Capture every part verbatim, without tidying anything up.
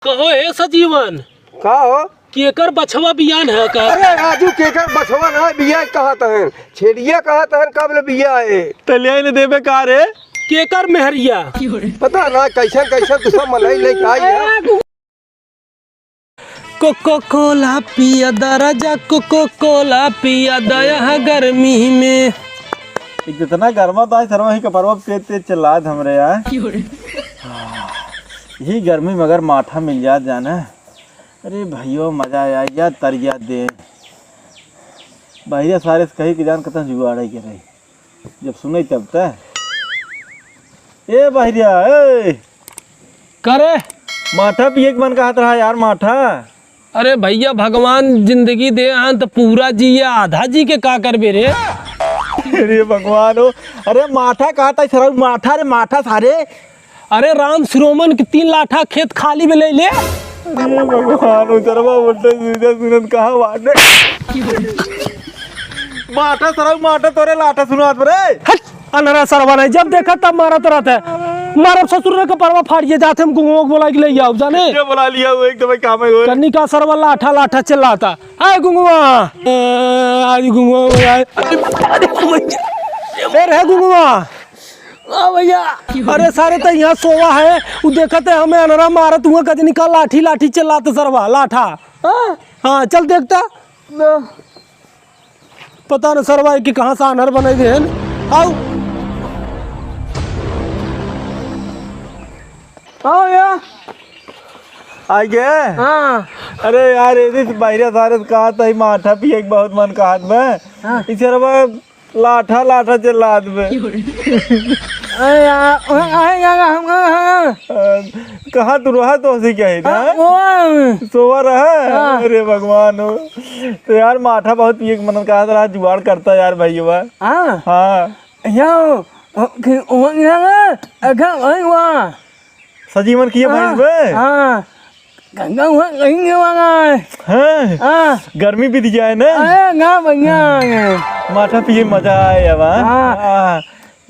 कहो हे सजीवन, का हो? केकर बछवा बियान है का? अरे राजू, केकर बछवा ना बियान कहत हन, छेड़िया कहत हन, कब ले बिया है? तलिया ने देबे का रे? केकर मेहरिया? पता ना कैसन कैसन दूसरा मनई लेके आई है। कोको कोला पिया दा राजा, कोको कोला पिया दा यहाँ गर्मी में। एक जितना गर्मा तो आज सरवा ही कपरवा तेज तेज चिल्लात हमरे यार। यही गर्मी में अगर माठा मिल जात जाना, अरे भइयो मजा आ जाए, तरिया दे। भइया सारे से कही कि जान कतन जुगाड़ है के रही। जब सुने तब त। ए बहिरिया, ए। का रे? माठा पिए के मन कहत रहा यार, माठा। अरे भइया, भगवान जिंदगी दे हन त पूरा जिए, आधा जी के का करबे रे? अरे भगवान हो, अरे माठा कहत है सरऊ, माठा रे, माठा सारे। अरे राम श्रोमन के तीन लाठा खेत खाली में ले ले। अरे भगवान, उजरवा उल्टे सीधे सुनन कहाँ बाटे? माठा सरऊ माठा, तोरे लाठा सुनात बरे। हट, अनरा सरवा नहीं, जब देखा तब मारत रहत है। मारब ससुर ने कपरवा फाड़िए जात है, हम गुंगवा के बोला के ले आओ जाने। ये बोला लिया वो एक तो भाई काम है वो। कन्नी का सरवा लाठा लाठा चिल्लाता। आय गुंगवा, ए, आज गुंगवा हो जाए। ए रे गुंगवा। हाँ भइया। अरे सारे त यहाँ सोवा है, उ देखत है हमें अनरा मारत हुआ कजनी का लाठी लाठी चिल्लात सरवा लाठा। हाँ? हाँ, चल देखता। ना। पता न सरवा कि कहाँ से आन्हर बनाई देहन। आओ। आओ या। आ गए? हाँ। अरे यार, यदि से बाहर सारे से कहा था, ही माठा पिए के बहुत मन कहत बा। हाँ। ई सरवा लाठा, लाठा चिल्लात बे। अरे यार, अरे यार, हम, हम, हम। अ, कहाँ तू रहा तो हंसी क्या है ना? हाँ, वो है। सोवा रहा? हाँ। अरे भगवान हो। तो यार, माठा बहुत पिए के मन कहा था, जुगाड़ करता यार भइया। हाँ। हाँ। यार, ओ, कि, ओ, यार, अच्छा, वही हुआ। सजीवन किए हाँ, भैंस बे? हाँ। गंगा हुआ कहीं के वाला है। हाँ। हाँ। गर्मी बीत जाए ना। अरे ना भैया। माठा पिए मजा आए अब, हाँ? हाँ। हाँ।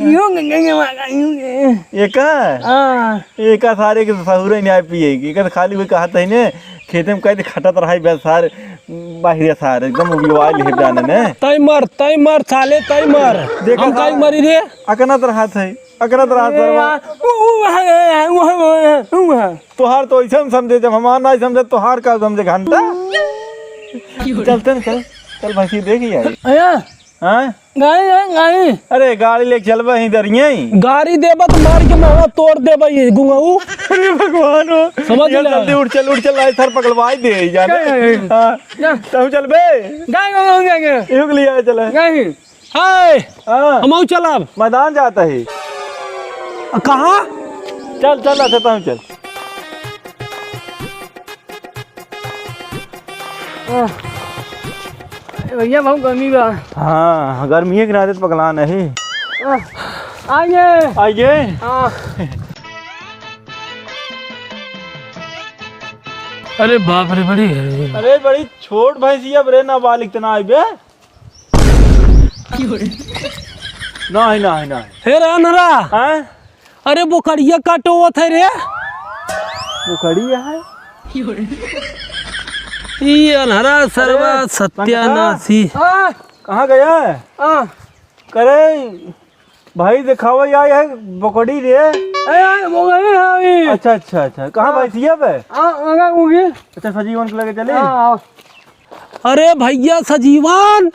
यूं के, के, के वाला, यूं के। ये का? हाँ। ये का सारे के सहुरे नहीं आए पिए की। कर खाली कोई कहत है ने, खेते में कहीं खटत रहा है बस सारे, बाहर सारे एकदम उबिवाइल है जाने ने। तई मर, तई मर साले, तई मर। देखा हम काई सारे मरी रे? अकनत रहा था। अकरत रहा ए सरवा। यार, उ, उ, वहाँ, ए, वहाँ, वहाँ, वहाँ। तोहार तो ऐसन समझे, जब हमार ना समझे, तोहार का समझे घंटा? चलते न, चल, चल भैंसी देखी आई। अया, हाँ? गाड़ी, गाड़ी, गाड़ी। अरे गाड़ी लेके चलबे ही दरिये। गाड़ी देबा तो मार के मुंहवा तोड़ देबा ये गुंगाऊ। अरे भगवान हो। समझ या ले। जल्दी उठ चल, उठ चल, आई सर पकड़वाई दे जाने। क्या है? हाँ। जा। तू चलबे? गाड़ी, गाड़ी, गाड़ी, गाड़ी। इहू के लिए आए चले। गाड़ी। हाय, हाँ। हमहू चलब। मैदान जात ही। अ, कहाँ? चल, चल, अच्छा, तू चल। ए, भैया, बहुत गर्मी बा। हाँ, गर्मी के नाते तो पगला नहीं। आ, आइए। आइए। हाँ। अरे बाप रे, बड़ी है। अरे, बड़ी छोट भैंसिया, बड़े नाबालिग तना आइबे। नहीं, नहीं, नहीं। हे रे अनहरा। हैं? अरे बोकड़िया काटोवत है रे। बोकड़िया है? ई अनहरा सरवा अरे, सत्यानाशी। संगता, कहाँ गया है? हाँ। करे भाई दिखावा या है बोकड़ी रे। ए, बोकड़ी है अभी। अच्छा, अच्छा, अच्छा। कहाँ हाँ। भैंसिया पे? हाँ, आगा होगी। अच्छा, सजीवन के लगे चले? हाँ, हाँ। अरे भैया सजीवन,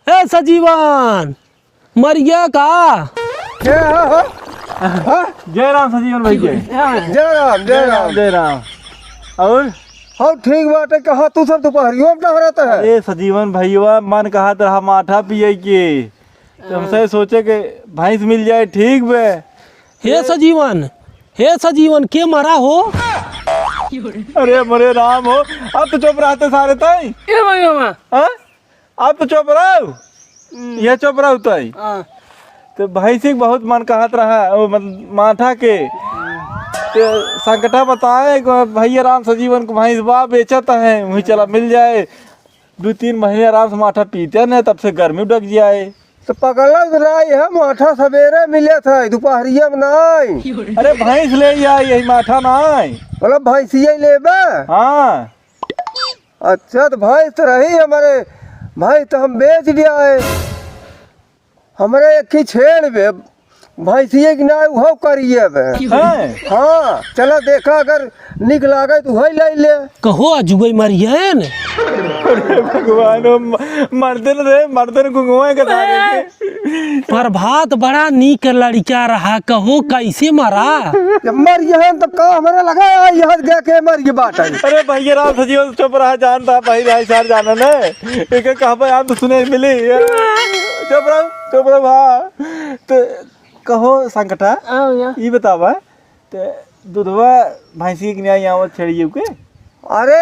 ए सजीवन, मरिया का? के है हो? हाँ? जय राम सजीवन भाई के। जय राम, जय राम। जय राम। और? हाँ, ठीक बात है। कहाँ तू सब दोपहरियों में टहरत है? अरे सजीवन भैया, मन कहत रहा माठा पिए के। तो हमसे सोचे के भैंस मिल जाए, ठीक बे। हे सजीवन, हे सजीवन, के मरा हो? अरे मरे राम हो, अब तो चुप रहते सारे ताई। ए भाई मामा। हाँ? अब तो चुप रहो। हम्म। ये चुप रहो ताई। हाँ। तो भैंसी के बहुत मन कहत रहा, वो मत-, माठा के। तो संकटा बताए कि भैया राम सजीवन को भैंस बा बेचत है, वहीं चला मिल जाए। दो तीन महीने आराम से माठा पीते न, तब से गर्मी डग जाए। तो पगला तो नाई है, माठा सबेरे मिले थे, दुपहरिया में नाई। अरे भैंस ले आई, यही माठा नाई। मतलब भैंसिया लेबे? हाँ। अच्छा, तो भैंस तो रही हमारे, भैंस तो हम बेच दिया है। हमरे एक ही छेड़ बे, भैंसिया के नाई उहो करिए बे। हैं? हाँ, चला देखा, अगर निक लागे तो उहइ लइ ले। कहो अजुगई मरियन। अरे भगवान, ओ म-, मर्दन रे, मर्दन गुंगवा के सारे के। प्रभात बड़ा नीक लड़का रहा, कहो कैसे मरा? जब मरियन तब का हमरे लगा, यहाँ गया के मर गए बाटे। अरे भैया राम सजीवन चुप रहा, जानता भाई, भाई सार जाना ने। एक कहबे हम तो सुने मिली। चुप रहो, चुप रहो, हाँ। तो कहो संकटा, हाँ भैया। ई बतावा, ते दुधवा भैंसी के न्याय आवत छेड़िए के? अरे,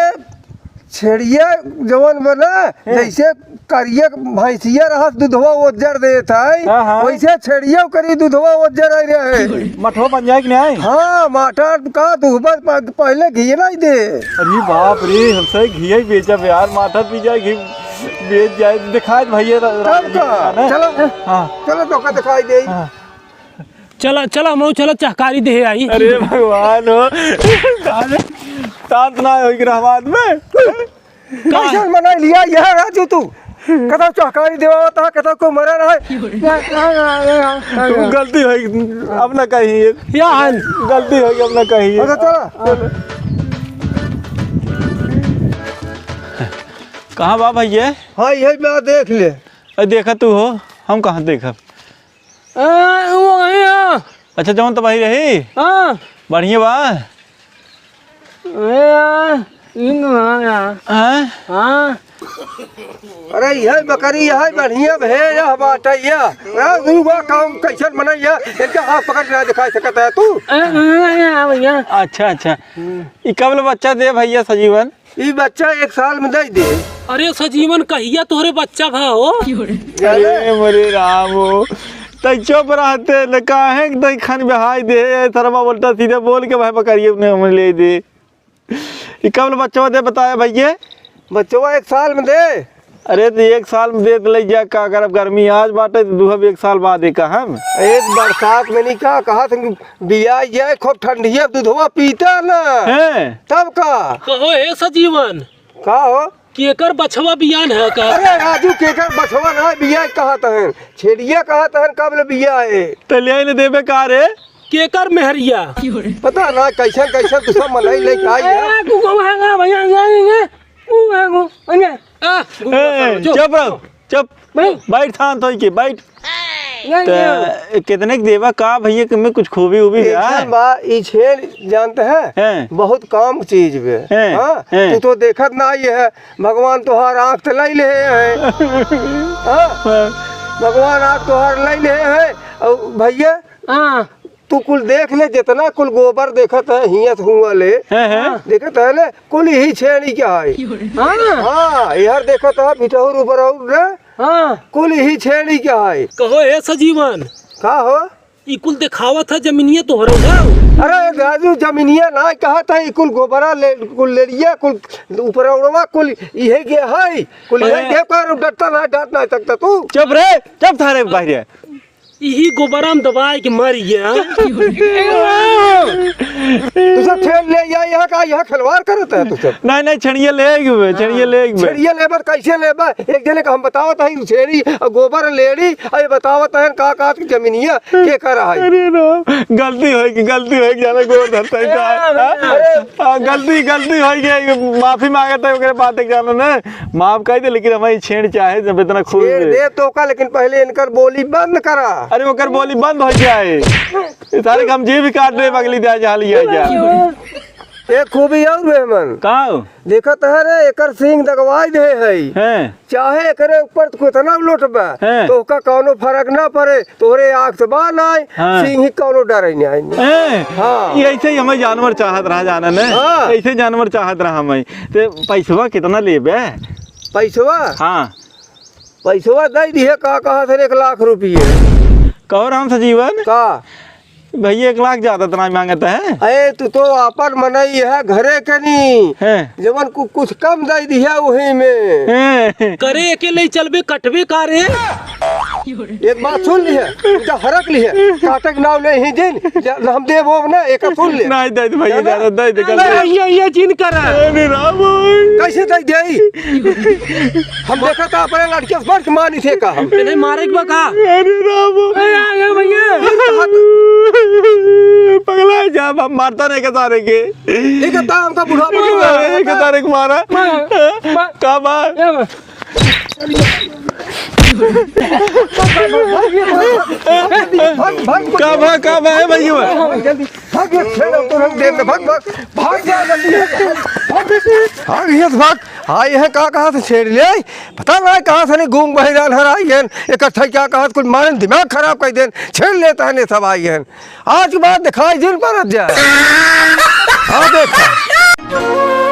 छेड़िए जवन बना, हैं। जैसे करिए भैंसिया रहत, दुधवा ओजर देत है, हाँ, हाँ। वैसे छेड़िए करी दुधवा ओजर आई रहे। मठवा बन जाए कि नहीं? हाँ, माठा का दुहबा प-, पहले घी नहीं दे। अरे बाप रे, हमसे घी ही बेचब यार, माठा पी जाए, घी बेच जाए, दिखाए भैया रा-, तब का? रा-, ना? चलो, हाँ। चलो तो का दिखाई दे। हाँ। चला, चला, मऊ चला, चहकारी देहे आई। अरे भगवान हो, अरे, शांत ना होई रहवान में। कैसन बनाई लिया यह राजू तू? कदा चहकारी देवा होता, कदा को मरा रहा है। गलती होई, अब ना कही। या हाल। गलती होई, अब ना कही। अच्छा, चला। कहाँ बा भैया? हाँ, यही बा, देख ले। अरे देखा तू हो, हम कहाँ देखब? आ, वो है यहाँ। अच्छा, जौन तबाही रही? हाँ। बढ़िया बा? ए, आ, इन, हाँ, यहाँ। हाँ? हाँ। अरे, यह बकरी, यह बढ़िया भे, यह बात है, यह। हाँ, तू बा काम कैसन बनाई है? इनका हाथ पकड़ के ना दिखा सकता है तू। ए, हाँ, यहाँ, भैया। अच्छा, अच्छा। ई कब ले बच्चा दे भैया सजीवन? ई बच्चा एक साल में दे दे। अरे सजीवन, कहिया तोहरे बच्चा भा हो? अरे मोरे राम हो, तै चुप रहते न, काहे के तै खन बहाई दे, ए सरवा उल्टा सीधा बोल के भाई बकरिए ने हम ले दे। ई कब ले बच्चवा दे बताया भैया? बच्चवा एक साल में दे। अरे तो एक साल में दे तो ले जा, का करब, गर्मी आज बाटे तो दुहब एक साल बाद एक हम। एक बरसात में नहीं का कहा था कि बिया जाए, खूब ठंडिया दुधवा पीता ना। हैं? तब का? कहो हे सजीवन। का हो? केकर बछवा बियान है का? अरे राजू, केकर बछवा ना बिया कहत हन, छेड़िया कहत हन, कब ले बिया है? त ले आइले देबे का रे? केकर मेहरिया? पता ना कैसन कैसन तू सब मनई लेके आई है। ए, तू को भागा भैया, ये, ये, ये। तू भागो, भैया। आ, ए, चुप रहो, चुप। बैठ। बैठ शांत होई के, बैठ। नहीं, त नहीं। कितने के देवा का भैया, के में कुछ खूबी उबी एक है? जन बा, ई छेड़ जानते हैं? हैं। बहुत काम चीज बे। हैं, हाँ, हैं। तू तो देखत ना आई है, भगवान तोहार आँख त लई ले है। हाँ? हाँ। भगवान आँख तोहार लई ले है। और भैया, हाँ। तू कुल देख ले, जितना कुल गोबर देखत है, हियत हुआ ले। हैं, हैं। देखत है ले, कुल ही छेड़ी के है। हाँ। हाँ, यार देखत है, भिटहुर ऊपर और रे। हाँ। कुल ही छेड़ी के है। कहो हे सजीवन। का हो? ई कुल देखावत है जमीनिया तोहरा उठाओ। अरे राजू, जमीनिया ना कहत है, ई कुल गोबरा ले, कुल लेड़िया, कुल ऊपर उड़वा, कुल इहे के है, कुल इहे अरे। के कर डरता ना, डर ना सकता तू। चुप रे, चुप थारे बाहर। इही गोबरा में दबाए के मर गया। तू सब छेड़ ले या यहाँ का, यहाँ खिलवाड़ करत है तू सब। नहीं, नहीं, छेड़िया ले आइबे, छेड़िया ले आइबे। छेड़िया लेबर कैसे लेबा? एक जने का हम बतावत हई, छेड़ी और गोबर लेड़ी, और ये बतावत हन का का के जमीनिया के कर है। अरे राम, गलती होई कि, गलती होई कि, जाना गोर धरता है, ए, हाँ? अरे, हाँ, गलती, गलती होई कि, माफी मांगत है, ओकरे बात एक जानो ने, माफ कर दे, लेकिन हमारी छेड़ चाहे जब इतना खूब छेड़ दे तो का, लेकिन पहले इनकर बोली बंद करा। अरे, ओकर बोली बंद हो जाए, ये सारे हम जी भी काट दे, अगली दे, जहाँ लिया जाए। एक खूबी और बे हमन। का? देखत है रे, एकर सींग दगवाई दे है। हैं। चाहे एकरे ऊपर तू कितना लोटबा, हैं। तो ओका कौनो फर्क ना पड़े। तोरे आँख से बा नाई, हाँ। सींग ही कौनो डर ही नहीं। हैं। हाँ। ये ऐसे ही हमें जानवर चाहत रहा जाना ने। हाँ। ऐसे जानवर चाहत रहा हमें। ते पैसवा कितना लेबे? पैसवा? हाँ। पैसवा दे दिए, का कहा सर, एक लाख रुपये। कहो राम सजीवन। का? भैया, एक लाख ज्यादा तो नहीं मांगता है। अरे, तू तो आपन मनई है, घरे के नी। हैं। जवन कु-, कुछ कम दे दिया वही में। हैं। करे के ले चलबे, कटबे का रे? एक बात सुन लिहे, उनका हरक लिहे, काटे के नाव नहीं दिन, हम देबो ना, एक सुन ले। नहीं दे भैया, जाना? ज्यादा दे दे, अरे, ये, ये जिन कर। अरे राम भाई। कैसे दे दे? हम देखा था अपने लड़के से बढ़ के मानी थे का हम। नहीं मारे के बा का? अरे राम। ए, आ गए भैया। पगला जा, हम मारता नहीं के सारे के। एक तो हमका बुढ़ा अरे, के सारे के मारा। मार, मार। का बा? ए, मार। भाग, भाग, का बा, का बा, ए भैया? जल्दी भाग, ये छेड़ तो रंग दे, भाग, भाग, भाग जा जल्दी। भाग, भाग, ये भाग। हाँ, ये का कहाँ से छेड़ ले? पता ना कहाँ से नहीं गूंग बहिरान हर आई हैं। इकट्ठा क्या कहाँ से कुछ मारे दिमाग खराब कर देन। छेड़ लेता है ने सब आई हैं। आज के बाद दिखाई दिन पर जा। हाँ, देखा।